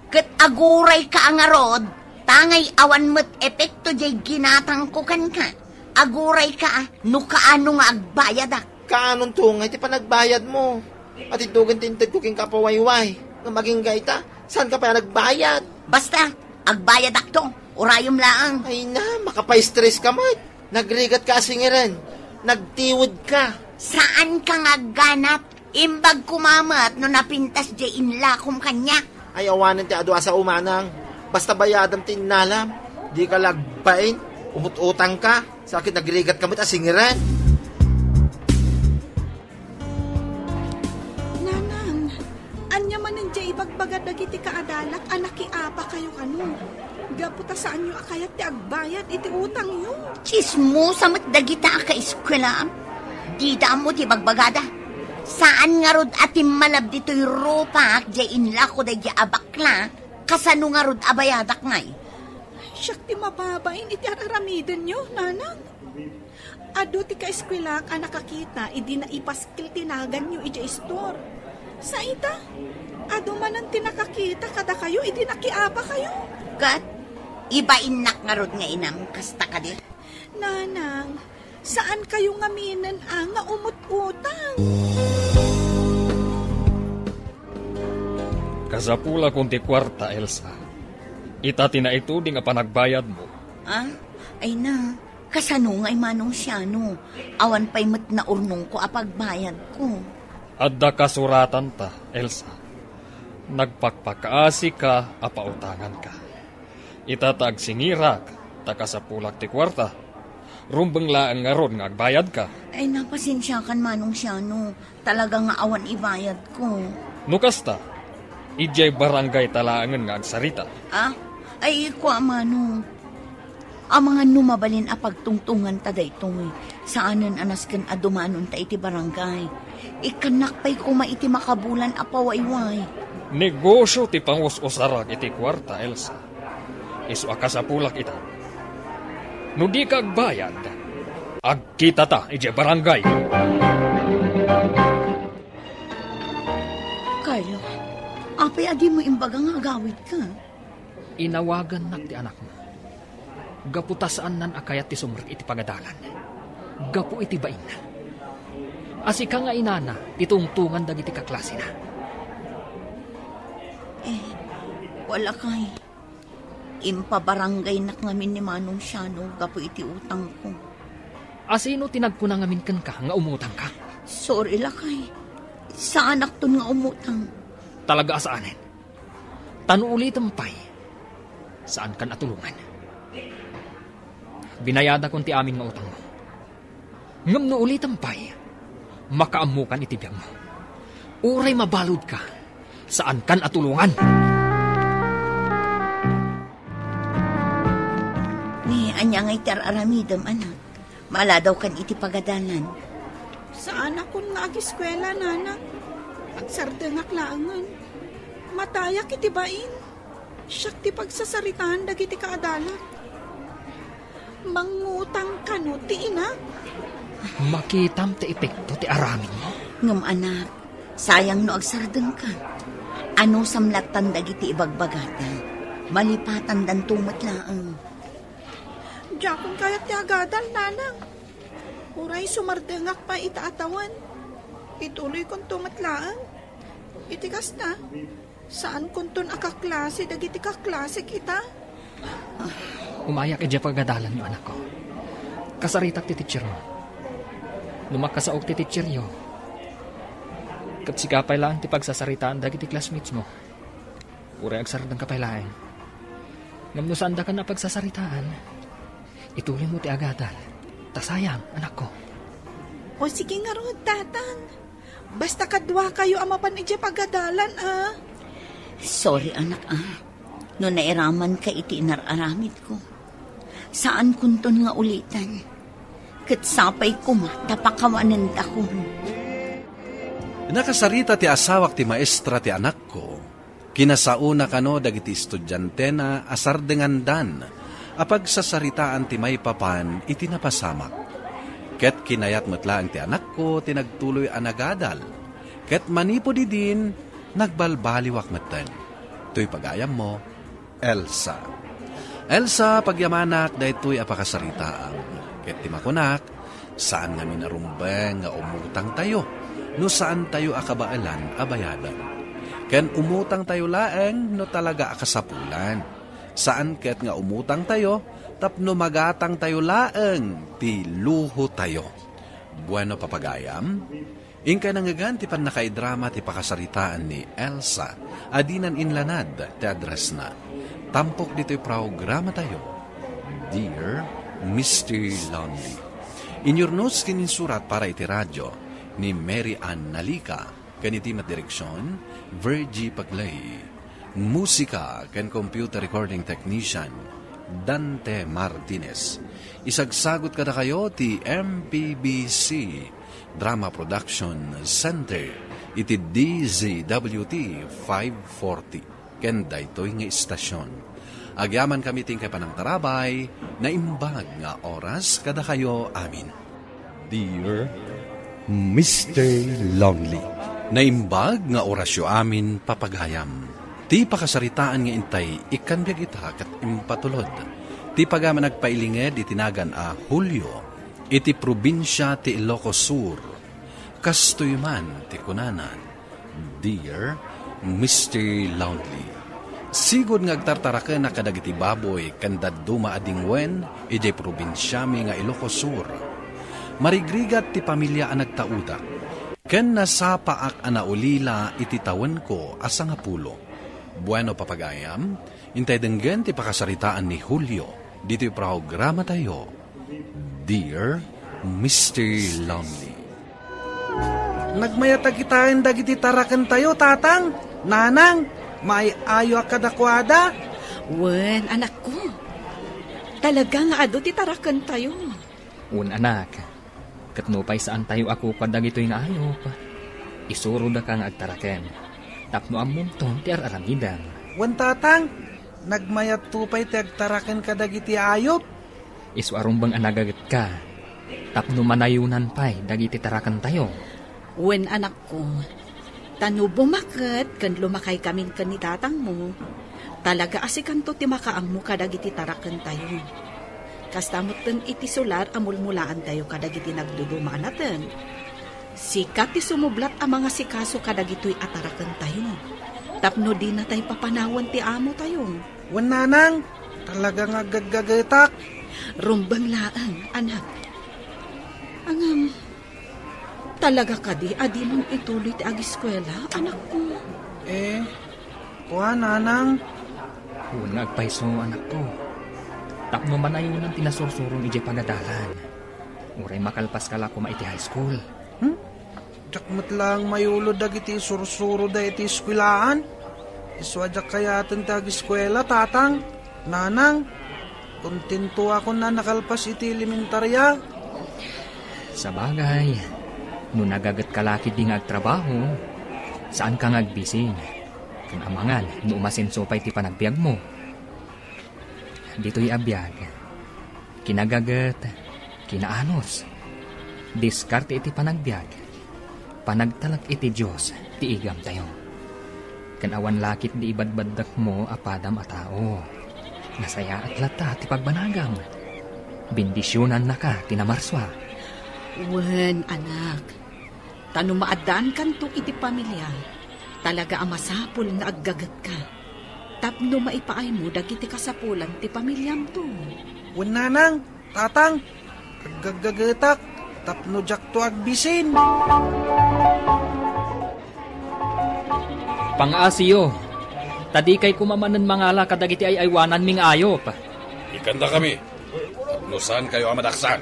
Ket aguray ka a ngarud, ta ngay awan met epekto diay ginatangko kenka. Aguray ka a, no kaano nga agbayadak. Kaanonto ngay ti panagbayadmo? Atiddogen ti intedko kenka a pawayway. Ngem agingga ita, saan ka pay a nagbayad? Basta, agbayadakto. Urayem laeng. Ay na, makapaistres ka met. Nagrigat ka a singiren. Nagtiwed ka. Saan ka nga agganat? Imbag koma met no napintas diay inlakom kaniak. Ay, awanen ti adu a sao, Manang. Basta bayadam ti innalam. Di ka la agbain. Umut-utang ka. Sakit nagrigat ka met a singiren. Nanang, ania manen diay ibagbaga dagiti kaadalak a nakiapa kayo kano? Gapu ta saanyo a kayat ti agbayad iti utangyo. Tsismosa met dagita a kaeskuelaam. Dida ammo ti bagbagada. Saan ngarud a timmalab ditoy rupak diay inlako daydiay a bakla, kasano ngarud a bayadak ngay? Siak ti mababain iti ar-aramidenyo, Nanang. Adu ti kaeskuelaak a nakakita idi naipaskil ti naganyo idiay istor. Sa ita, adu manen ti nakakita kadakayo idi nakiapa kayo. Ket, ibainnak ngarud nga inam, kasta kadi? Nanang, saan kayo ngaminen a nga umut-utang? Kasapulakon ti kuarta, Elsa. Ita ti naituding a panagbayadmo. Ah? Ay na, kasano ngay, Manong Siano? Awan pay met naurnongko a pagbayadko. Adda kasuratanta, Elsa. Nagpakpakaasika a pautanganka. Ita ta agsingirak, ta kasapulak ti kuarta. Rumbeng laeng ngarud nga agbayadka. Ay, napasensiakan, Manong Siano. Talaga nga awan ibayadko. No kasta, idiay barangay ta laengen nga agsarita. Ah? Ay, kua, Manong. Amangan no mabalin a pagtungtonganta daytoy, saanen a nasken a dumanonta iti barangay. Ikkannak pay koma iti makabulan a pawayway. Negosio ti pangus-usarak iti kuarta, Elsa. Isu a kasapulak ita. No dika agbayad, agkitata idiay barangay. Carlo, apay a dimo imbaga nga agawidka? Inawagannak ti anakmo. Gapu ta saannan a kayat ti sumrek iti pagadalan. Gapu iti bainna. A sika nga inana ti tungtongan dagiti kaklasina. Eh, wala kay. Impabarangaynak ngamin ni Manong Siano gapu iti utangko. A sino ti nagkuna ngamin kenka nga umutangka? Sorry, lakay. Saanakton nga umutang. Talaga a saanen. Ta no ulitem pay, saankan a tulongan. Binayadakon ti amin nga utangmo. Ngem no ulitem pay, makaammokan iti biagmo. Uray mabaludka, saankan a tulongan. Ni ania ngay ti ar-aramidem, anak? Maaladawkan iti pagadalan. Saanakon nga agiskuela, nanang. Agsardengak laengen. Matayak iti bain. Siak ti pagsasaritaan dagiti kaadalan. Mangutang kano ti inak? Makitam ti epekto ti aramidmo. Ngem anak, sayang no agsardengka. Anusam lattan dagiti ibagbagata. Malipatandanto met laeng. Diakon kayat ti agadal, nanang. Uray sumardengak pay ita a tawen. Ituloykonto met laeng. Iti kasta, saankonton a kaklase dagiti kaklasek ita. Umayak idiay pagadalanyo, anakko. Kasaritak ti teachermo. No makasaok ti teacheryo, ket sika pay laeng ti pagsasaritaan dagiti classmatesmo. Uray agsardengka pay laeng. Ngem no saandakan a pagsasaritaan, ituloymo ti agadal. Ta sayang, anakko. O sige ngarud, tatang. Basta kaduakayo a mapan idiay pagadalan, a. Sorry, anak, a. No nairamanka iti inar-aramidko, saankonton nga ulitan. Ket sapay koma ta pakawanendakon. Nakasarita ti asawak ti maestra ti anakko. Kinasaona kano dagiti estudiantena a sardengandan a pagsasaritaan ti maipapan iti napasamak. Ket kinayat met laeng ti anakko ti nagtuloy a nagadal. Ket manipud idin, nagbalbaliwak metten. Toy pagayammo, Elsa. Elsa, pagyamanak daytoy a pakasaritaam. Ket ti makunak, saan ngamin a rumbeng nga umutangtayo no saantayo a kabaelan a bayaden. Ken umutangtayo laeng no talaga a kasapulan. Saan ket nga umutangtayo tapno magatangtayo laeng ti luhotayo. Bueno, papagayam, inkay nangngegna ti pannakaidrama ti pakasaritaan ni Elsa a dinan inlanad ti addressna. Tampok ditoy programatayo, Dear Mister Lonely. Inyurnos ken insurat para iti radio ni Mary Ann Nalica, ken iti met direksion, Virgie Paglay. Musika ken computer recording technician, Dante Martinez. Isagsagut kadakayo ti M P B C Drama Production Center iti D Z W T five forty ken daytoy nga istasion. Agyamankami ti inkay panangtarabay, naimbag nga oras kadakayo amin. Dear Mister Lonely. Naimbag nga orasyo amin, papagayam. Ti pakasaritaan nga intay ikkan biag ita ket impatulod. Ti pagayam a nagpailinged iti nagan a Julio, iti probinsia ti Ilocos Sur. Kastoy man ti kunana, Dear Mister Lonely, sigud nga agtartarakenak kadagiti baboy ken dadduma a dingwen idiay probinsiami nga Ilocos Sur. Marigrigat ti pamilia a nagtaudak, ken nasapaak a naulila iti tawenko a sangapulo. Bueno, papagayam, intay denggen ti pakasaritaan ni Julio ditoy programatayo, Dear Mister Lonely. Nagmayat a kitaen dagiti tarakentayo, Tatang, Nanang, maay-ayoak kadakuada. Wen, anakko. Talaga nga adu ti tarakentayo. Wen, anak, ket nupay saantayo a kukua dagitoy nga ayup, isurodaka nga agtaraken tapno ammonton ti ar-aramidem. Wen, Tatang, nagmayatto pay ti agtaraken kadagiti ayup. Isu a rumbeng a nagagetka tapno manayonan pay dagiti tarakentayo. Wen, anakko, ta no bumaket ken lumakaykamin ken ni tatangmo, talaga a sikanto ti makaammo kadagiti tarakentayo. Kasta metten iti sular a mulmulaantayo kadagiti nagduduma a nateng. Sika ti sumublat a mangasikaso kadagitoy a tarakentayo, tapno dinatay papanawen ti amotayo. Wen, Nanang, talaga nga aggaggagetak. Rumbeng laeng, anak. Ngem, talaga kadi a dimon ituloy ti agiskuela, anakko? Eh, kua, Nanang. Wen nga agpayso, anakko. Tapno manayonan ti nasursurom idiay pagadalan. Uray makalpaska la koma iti high school. Hmm? Diak met laeng mayulod dagiti isursuroda iti eskuelaan. Isu a diak kayaten ti agiskuela, Tatang, Nanang. Kontentoakon a nakalpas iti elementaria. Sabagay, no nagagetka la ketdi nga agtrabaho, saanka nga agbisin. Ken amangan no umasenso pay ti panagbiagmo. Ditoy a biag, kinagaget, kinaanus, diskarte iti panagbiag, panagtalek iti Dios ti igamtayo. Ken awan la ketdi ibadbaddekmo a padam a tao. Nasayaat latta ti pagbanagam. Bendisionannaka ti namarsua. Wen, anak. Ta no maaddaankanto iti pamilia, talaga a masapul nga aggagetka tapno maipaaymo dagiti kasapulan ti pamiliamto. Wen, Nanang, Tatang, aggaggagetak tapno diakto agbisin. Pangaasiyo, ta dikay koma manen mangala kadagiti ay-aywananmi nga ayup. Ikkandakami, tapno saankayo a madaksan.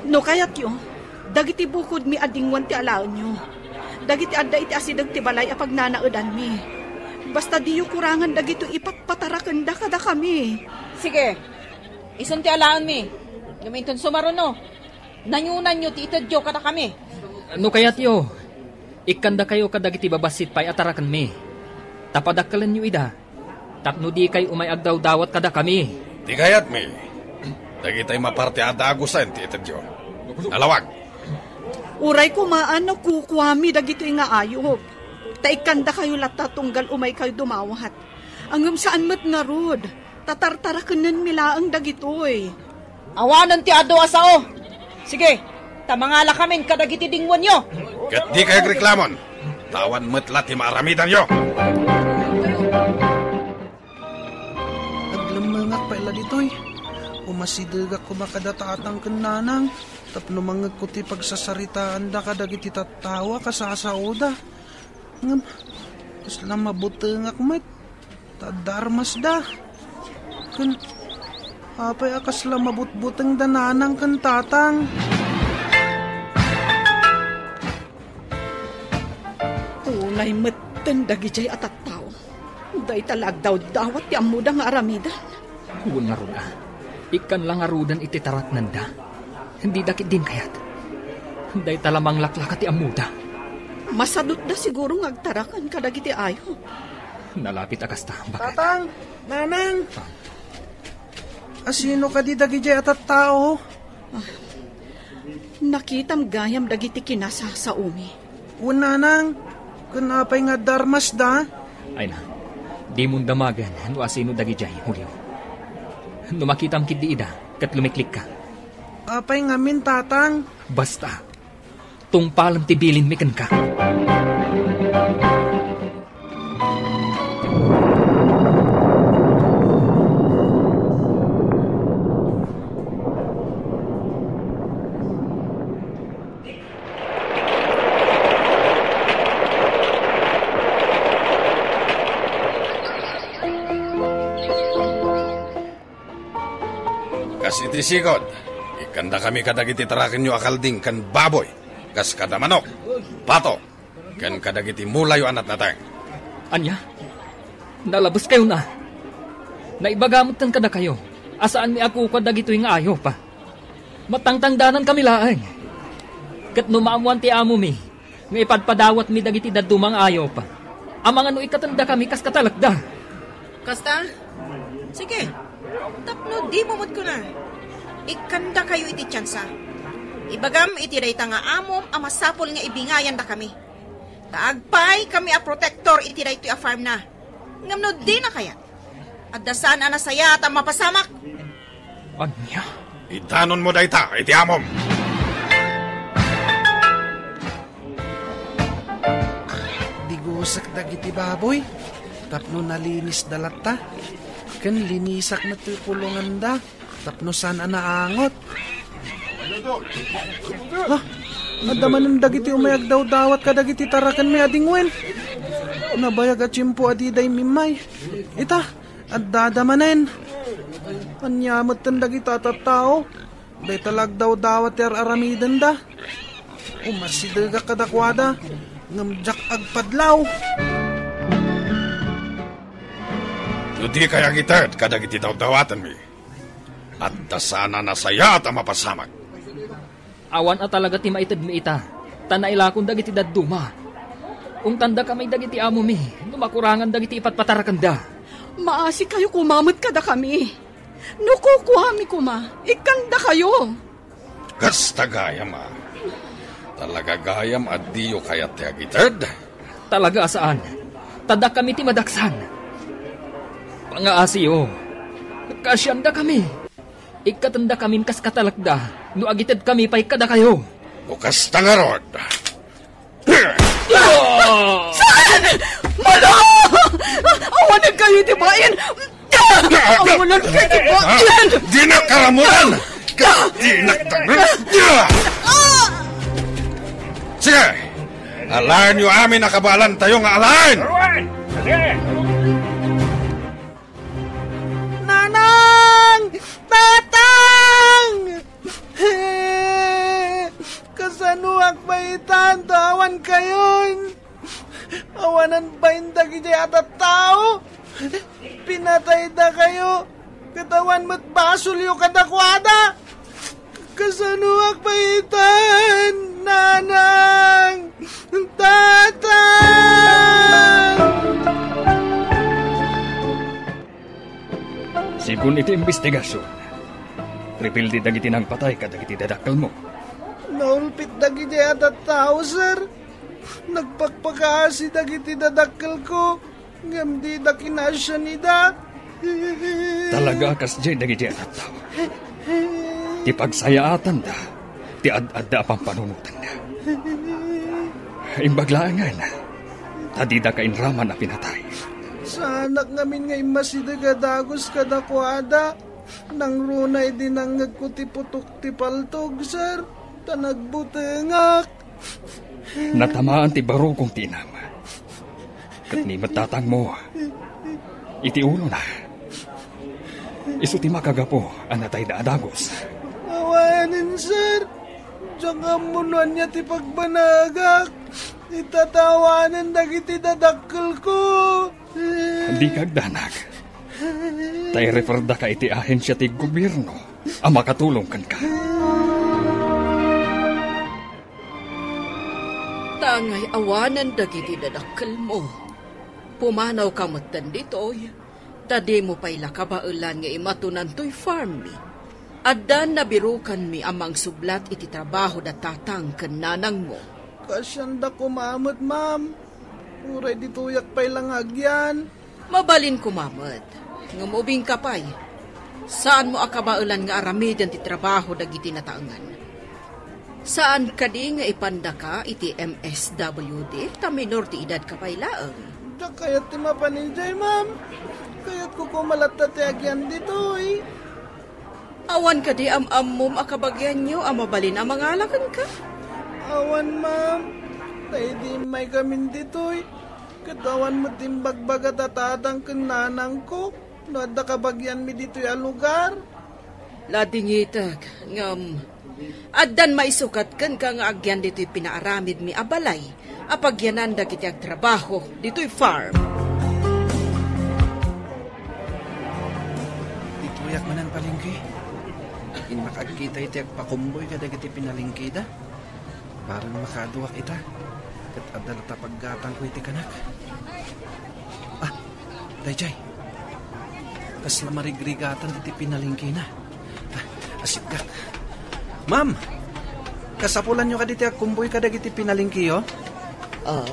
No kayatyo, dagiti bukodmi a dingwan ti alaenyo. Dagiti adda iti asideg ti balay a pagnanaedanmi. Basta diyo kurangan dagitoy ipatpatarakenda kadakami. Sige, isun ti alaenmi. Ngem inton sumaruno, nayonanyo ti itedyo kadakami. No kayatyo, ikkandakayo kadagiti babassit pay a tarakenmi. Ta padakkelenyo ida. Tapno dikay umay agdawdawat kadakami. Ti kayatmi, dagitay maparte a dagusen ti itedyo. Nalawag. Uray koma a nakukuami dagitoy nga ayup, ta ikkandakayo latta tunggal umaykayo dumawat. Ngem saan met ngarud, ta tartarakenenmi laeng dagitoy. Awanen ti adu a sao. Sige, ta mangalakamin kadagiti dingwenyo. Ket dikay agreklamon, ta awan met la ti maaramidanyo. Aglemmengak pay la ditoy. Umasidegak koma kada tatang ken nanang tapno mangngegko ti pagsasaritaanda kadagiti tattao a kasasaoda. Ngem, kasla mabutengak met. Ta adda armasda. Ken apay a kasla mabutbutengda nanang ken tatang? Unay metten dagidiay a tattao. Dayta la agdawdawat ti ammoda nga aramidan. Wen ngarud a, ikkan la ngaruden iti taraknenda. Dida ketdin kayat. Dayta la manglaklaka ti ammoda. Masadutda siguro nga agtaraken kadagiti ayup. Nalapit a kasta, baket. Tatang! Nanang! Ah. Asino kadi dagidiay a tattao? Ah, nakitam gayam dagiti kinasasaomi. Wen, nanang, ken apay nga adda armasda? Ay na, dimon damagen no asino dagidiay, Julio. No makitam ketdi ida, ket lumiklikka. Apay ngamin, tatang? Basta, tungpalem ti bilinmi kenka. Kas iti sigud, ikkandakami kadagiti tarakenyo a kalding ken baboy, kas kada manok, pato, ken kadagiti mulayo a natnateng. Ania? Nalabeskayon a? Naibaga metten kadakayo a saanmi a kukua dagitoy nga ayup. Matangtangdanankami laeng. Ket no maammoan ti amomi nga ipadpadawatmi dagiti dadduma nga ayup, amangan no ikkatendakami kas katalekda. Kasta? Sige. Tapno dimo met kuna, ikkandakayo iti tiansa. Ibagam iti dayta nga amom a masapul nga ibingayandakami. Ta agpaykami a protektor iti daytoy a farmna. Ngem no dina kayat, adda saan a nasayaat a mapasamak. Ania? Idanonmo dayta iti amom. Digusek dagiti baboy tapno nalinisda latta, ken linisak met ti kulonganda tapno saan a naangot. Ha? Adda manen dagiti umay agdawdawat kadagiti tarakenmi a dingwen. Nabayag a tiempo a dida immimmay. Ita, addada manen. Ania metten dagita a tattao? Dayta la agdawdawat ti ar-aramidenda. Umasidegak kadakuada, ngem diak agpadlaw. No dikay agited kadagiti dawdawatenmi, adda saan a nasayaat a mapasamak. Awan a talaga ti maitedmi ita, ta nailakon dagiti dadduma. Ungtandakami dagiti amomi no makurangan dagiti ipatpatarakenda. Maasikayo koma met kadakami. No kukuami koma, ikkandakayo. Kasta gayam a. Talaga gayam a diyo kayat ti agited? Talaga a saan. Ta dakami ti madaksan. Pangaasiyo. Kaasiandakami. Ikkatendakamin kas katalekda no agitedkami pay kadakayo. No kasta ngarud, Ah! Saan? Mano! Awanen kayo iti bain! Awanen kayo iti bain! Dinak karamutan! Dinak tangan! Sige! Alaenyo amin a kabaelantayo nga alaen! Nanang! Tatang! Kasanoak pay itan ta awan kayon? Awanen bain dagidiay a tattao? Pinataydakayo, ket awan met basolyo kadakuada. Kasanoak pay itan, Nanang? Tatang! Segun iti imbestigasion, rebelde dagiti nangpatay kadagiti dadakkelmo. Naulpit dagiti a tattao, sir. Nagpakpakaasi dagiti dadakkelko, ngem dida kinaasian ida. Talaga a kasdiay dagiti a tattao. Ti pagsayaatanda ti ad-adda a pampanunotanna. Imbag laengen, ta dida kainraman a pinatay. Saanak ngamin nga immasideg a dagus kadakuada. Nangruna idi nangngegko ti putok ti paltog, sir, ta nagbutengak. Natamaan ti barukong ti inam. Ket ni met tatangmo, iti ulona, isu ti makagapu a natayda a dagus. Awanen, sir. Diak ammo no ania ti pagbanagak. Ita ta awanen dagiti dadakkelko. Dika agdanag. Ta ireferda ka iti ahensia ti gobierno a makatulong kenka. Ta angay awanen dagiti dadakkelmo, pumanawka metten ditoy, ta dimo pay la kabaelan nga imatunan toy farmmi. Addan nabirukanmi a mangsublat iti trabaho da tatang ken nanangmo. Kaasianda koma met, ma'am. Uray ditoyak pay la nga agyan. Mabalin koma met, ngem ubingka pay. Saanmo a kabaelan nga aramiden ti trabaho dagiti nataengan. Saan kadi nga ipandaka iti M S W D ta minor ti edadka pay laeng? Diak kayat ti mapan idiay, ma'am. Kayatko koma latta ti agyan ditoy. Awan kadi am-ammom a kabagianyo a mabalin a mangala kenka? Awan, ma'am. Ta idi immaykamin ditoy, ket awan met imbagbaga ta tatang ken nanangko no adda kabagianmi ditoy a lugar. Ladingitek, ngem addan maisukat kenka nga agyan ditoy pinaaramidmi a balay a pagyanan dagiti agtrabaho ditoy farm. Manang palengke. Innak agkita iti agpakumboy kadagiti pinalengkeda. Barang makaduak ita, ket adda latta paggatangko iti kanak. Ah, daydiay. Kasla marigrigatan iti pinalengkena. Ah, asigak. Ma'am, kasapulanyo kadi ti agkumboy kadagiti pinalengkeyo? Ah,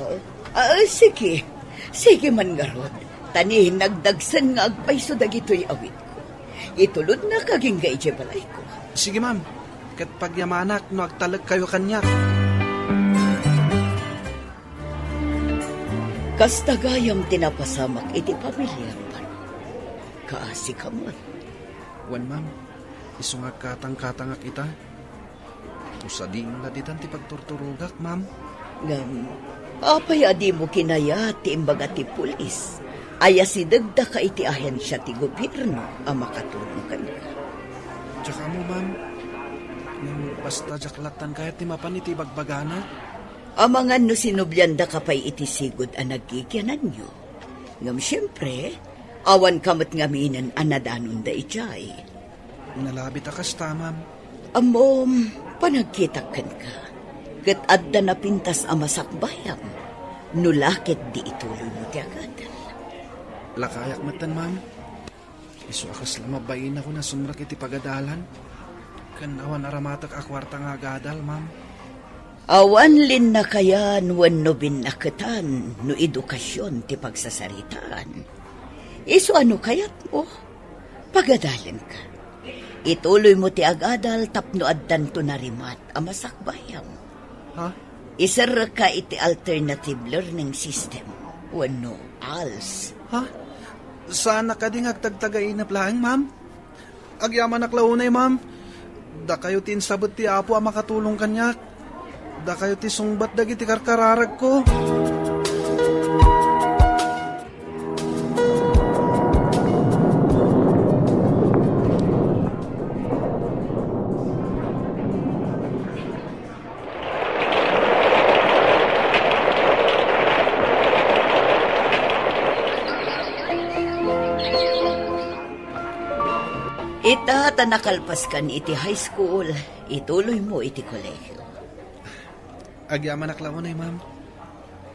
ah, sige. Sige man ngarud. Ta ni nagdagsen nga agpayso dagitoy awitko. Itulodnak agingga idiay balayko. Sige, ma'am. Ket pagyamanak no agtalekkayo kaniak. Kasta gayam ti napasamak iti pamiliam, Baro. Kaasika met. Wen, ma'am. Isu nga agkatangkatangak ita. Usading laditan ti pagturturogak, ma'am. Ngem, apay a dimo kinayat ti imbaga ti pulis a yasidegdaka iti ahensia ti gobierno a makatulong kenka? Diak ammo, ma'am. Ngem basta diak lattan kayat ti mapan iti ibagbagana. Amangan no sinubliandaka pay iti sigud a naggigiananyo. Ngem siempre, awanka met ngaminen a nadanonda idiay. Nalabit a kasta, ma'am. Ammom, panagkitak kenka, ket adda napintas a masakbayam, no la ket di ituloymo ti agadal. Lakayak metten, ma'am. Isu a kasla mabainakon a sumrek iti pagadalan, ken awan aramatek a kuarta nga agadal, ma'am. Awan linnakayan wenno binnaketan no edukasion ti pagsasaritaan. Isu a no kayatmo, pagadalenka. Ituloymo ti agadal tapno addanto narimat a masakbayam. Ha? Iserrekka iti alternative learning system wenno als. Ha? Saanak kadi nga agtagtagainep laeng, ma'am? Agyamanak la unay, ma'am. Dakayo ti insabet ti Apo a makatulong kaniak. Dakayo ti sungbat dagiti karkararagko. Ita ta nakalpaskan iti high school, ituloymo iti kolehio. Agyamanak la unay, ma'am.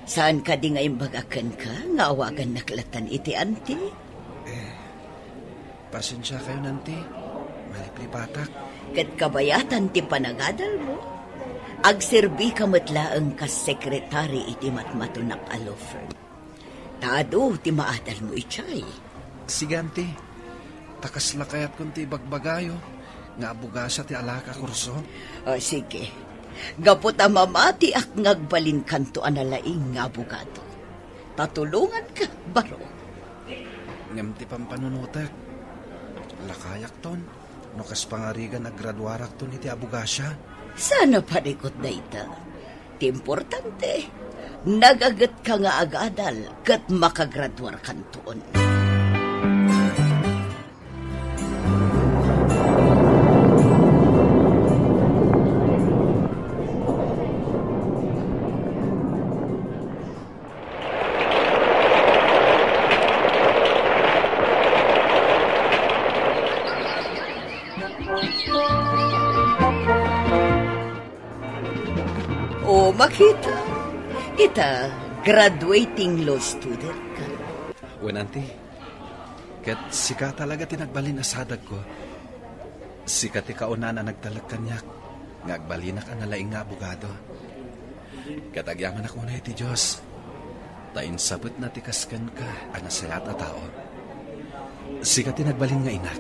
Saan kadi nga imbaga kenka nga awagannak lattan iti anti? Eh, pasensiakayon, anti. Maliplipatak. Ket kabayatan ti panagadalmo, agserbika met laeng kas sekretari iti matmatunak a law firm. Ta adu ti maadalmo idiay. Sige, anti. Ta kasla kayatkon ti ibagbagayo nga abogasa ti alak a kurso. O, sige. Gapu ta mamatiak nga agbalinkanto a nalaing nga abogado. Ta tulonganka, baro. Ngem ti pampanunotek, lakayakton no kas pangarigan agraduarakton iti abogasa. Saan a parikut dayta. Ti importante, nagagetka nga agadal ket makagraduarkanton. O, makita. Ita, graduating law student ka. Wen, anti. Ket sika talaga ti nagbalin a sadagko. Sika ti kaunaan a nagtalek kaniak nga agbalinak a nalaing nga abogado. Ket agyamanak unay iti Dios, ta insabetna ti kas kenka a nasayaat a tao. Sika ti nagbalin nga inak,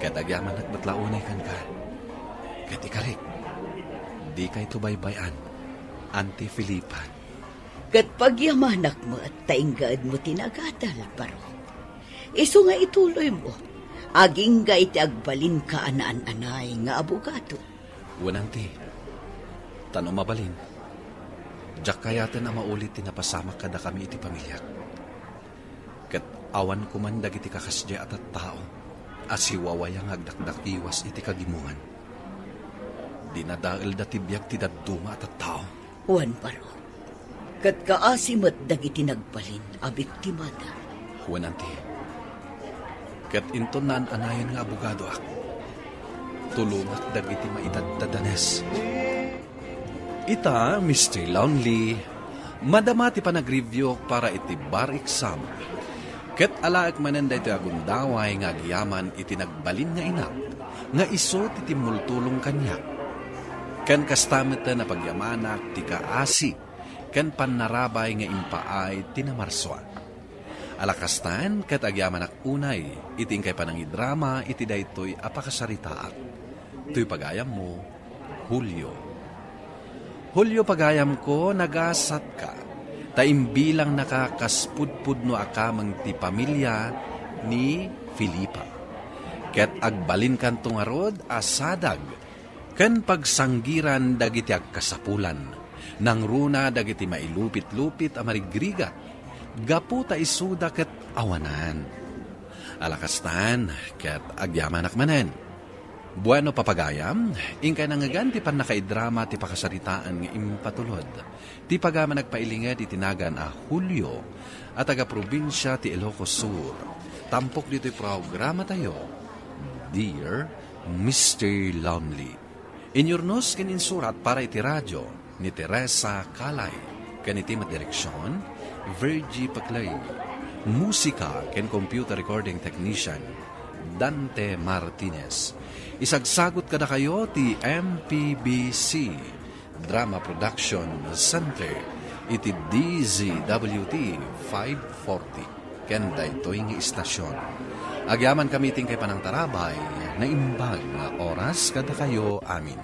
ket agyamanak met la unay kenka. Ket ikarik, dikayto baybay-an, Anti Felipa. Ket pagyamanak met ta inggaedmo ti nagadal, baro. Isu nga ituloymo, agingga iti agbalinka a naan-anay nga abogado. Wen, anti, ta no mabalin, diak kayaten a mauli ti napasamak kadakami iti pamiliak. Ket awan koman dagiti kakasdiay a tattao a siwawaya nga agdakdakiwas iti kagimongan. Dinadaelda ti biag ti dadduma a tattao. Wen, baro. Ket kaasi met dagiti nagbalin a biktimada. Wen, anti. Ket inton naan-anayon nga abogadoak, tulongak dagiti maidaddadanes. Ita, Mister Lonely, madama ti panagreviewak para iti bar exam. Ket alaek manen daytoy a gundaway nga agyaman iti nagbalin nga inak nga isu ti timmultulong kaniak. Ken kasta met a pagyamanak ti kaasi ken pannarabay nga impaay ti namarsuak. Alakastan ket agyamanak unay iti inkay panangidrama iti daytoy a pakasaritaak. Toy pagayammo, Julio. Julio, pagayamko, nagasatka, ta imbilangnaka kas pudpudno a kameng ti pamilia ni Felipa. Ket agbalinkanto ngarud a sadag ken pagsanggiran dagiti agkasapulan, nangruna dagiti mailupitlupit a marigrigat, gapu ta isuda ket awanan. Alakastan, ket agyamanak manen. Bueno, papagayam, inkay nangngegan ti pannakaidrama ti pakasaritaan nga impatulod. Ti pagayam a nagpailinged iti nagan a Julio, a taga-probinsia ti Ilocos Sur. Tampok ditoy programatayo, Dear Mister Lonely. Inyurnos ken insurat para iti radio ni Teresa Calay, ken iti met direksion, Virgie Paclay. Musika ken computer recording technician, Dante Martinez. Isagsagot kadakayo ti M P B C Drama Production Center iti D Z W T five forty ken daytoy nga istasion. Agyamankami iti inkay panangtarabay, naimbag nga oras kadakayo amin.